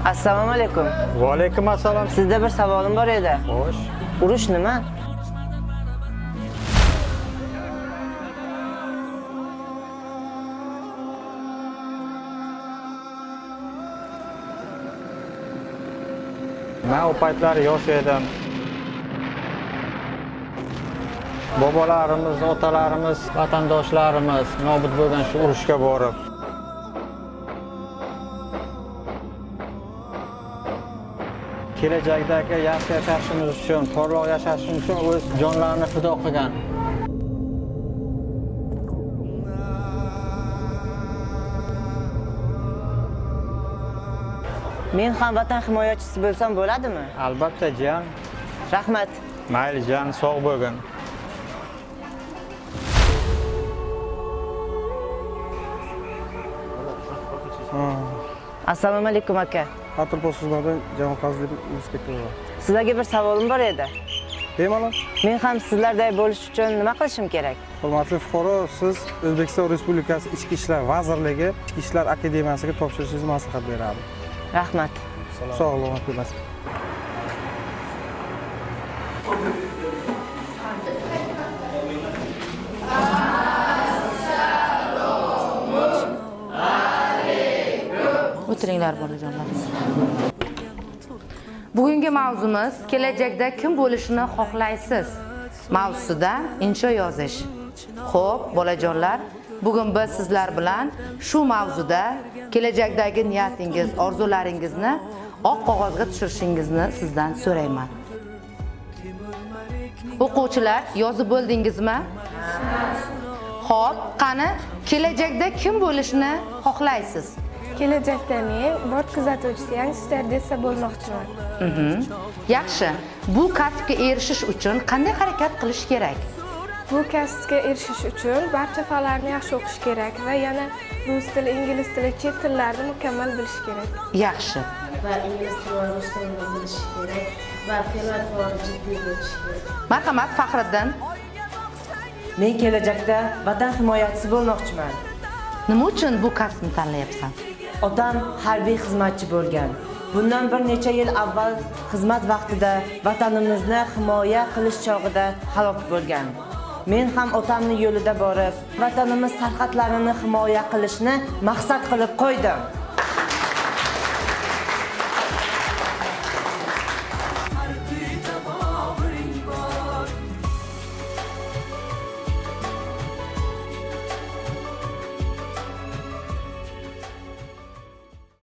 Assalomu alaykum. Va alaykum assalom. Sizda bir savolim bor edi. Xo'sh. Urush nima? Men u paytlar yosh edim. Bobolarimiz, otalarimiz, vatandoshlarimiz nobud bo'lgan shu urushga borib. Kelajakdagi yaxshi yashashimiz uchun, porloq yashashimiz uchun o'z jonlarini fido qilgan. Men ham vatan himoyachisi bo'lsam bo'ladimi? Albatta, jiyan. Rahmat. Mayli, jiyan, sog' bo'lgin. Assalomu alaykum aka. Patrul xizmati jamoat xavfsizligi inspektori. Sizlarga bir savolim bor edi. Bemalol. Men ham sizlarday bo'lish uchun nima qilishim kerak? Hurmatli fuqaro, siz O'zbekiston Respublikasi Ichki ishlar vazirligi Ichki ishlar akademiyasiga topshirishingizni maslahat beradi. Rahmat. Sog'lig'ingiz bo'lsin. O'tiringlar bolajonlar. Bugungi mavzumiz kelajakda kim bo'lishni xohlaysiz mavzusida insho yozish. Xo'p, bolajonlar, bugun biz sizlar bilan shu mavzuda kelajakdagi niyatingiz, orzularingizni oq qog'ozga tushirishingizni sizdan so'rayman. O'quvchilar, yozib bo'ldingizmi? Xo'p, qani kelajakda kim bo'lishni xohlaysiz? Kelajakda men bort kuzatuvchisi, ya'ni styuardessa bo'lmoqchiman. Yaxshi. Bu kasbga erishish uchun qanday harakat qilish kerak? Bu kasbga erishish uchun barcha fanlarni yaxshi o'qish kerak va yana rus tili, ingliz tili, chet tillarini mukammal bilish kerak. Yaxshi. Va ingliz tili va rus tilini bilish kerak va fe'l-atvori jiddiy bo'lishi kerak. Marhamat, Faxriddin. Men kelajakda vatan himoyachisi bo'lmoqchiman. Nima uchun bu kasbni tanlayapsan? Otam harbiy xizmatchi bo'lgan. Bundan bir necha yil avval xizmat vaqtida vatanimizni himoya qilish chog'ida halok bo'lgan. Men ham otamning yo'lida borib, vatanimiz sarhadlarini himoya qilishni maqsad qilib qo'ydim.